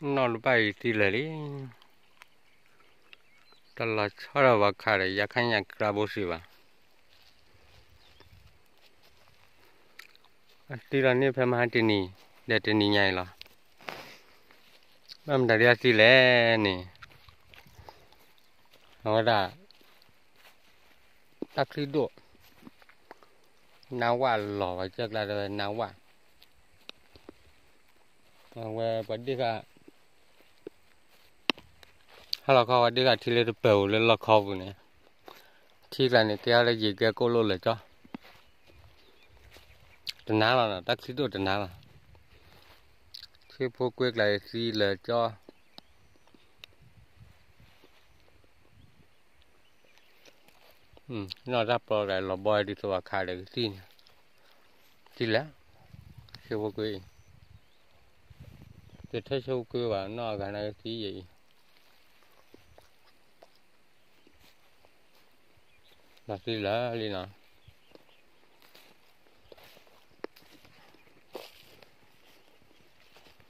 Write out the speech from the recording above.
နီၢ်တဘၣ်အံၤသံလၢာ်လံ, တလီၤဆီဒီးပှၤခးဒီး ယါခါညၣ်ကျါဘိစံးဘၣ်. အသံလီၤန့ၣ်ဖဲမဟါတနံၤ, ဒီးတနံၤညါအံၤလီၤ. ဘၣ်မတၤဒ်အသံလဲၣ်န့ၣ်, အဝဲဒၣ် တၢ်ချံဒိၣ်, နါဝၣ်လီၤ ပှၤကၢၢ်ကျါတဲဝဲနါဝၣ်, အဝဲပှၤဒ့ၣ်ဃာ် ဟါလီၤခီ ပှၤဒ့ၣ်ဃာ်ထံလၢတပၢၤဧိၤလၢလီၢ်ခီပူၤန့ၣ်, ထံကျါန့ၣ် ကဲထီၣ်လၢယံၤကဲကိၣ်လိၣ်လၢာ်ကၠီ, တနါလီၤနီၤ, တၢ်ချံဒိၣ်တနါလီၤ, ထံဖိကွ့ကျါအံၤသံလၢာ်ကၠီ နီၢ်တၢ်ပျီကျါလီၤဘီဒ်သိးအခါဒီးကသံၣ်န့ၣ်, သံလၢာ်, ဆ့ဖိကွ့အံၤ, တထဲဆ့ဖိကွ့ဘၣ် နီၢ်အဂၤနာ်ကသံယဲအံၤ, လီၤသံလၢာ်လံနီၤ.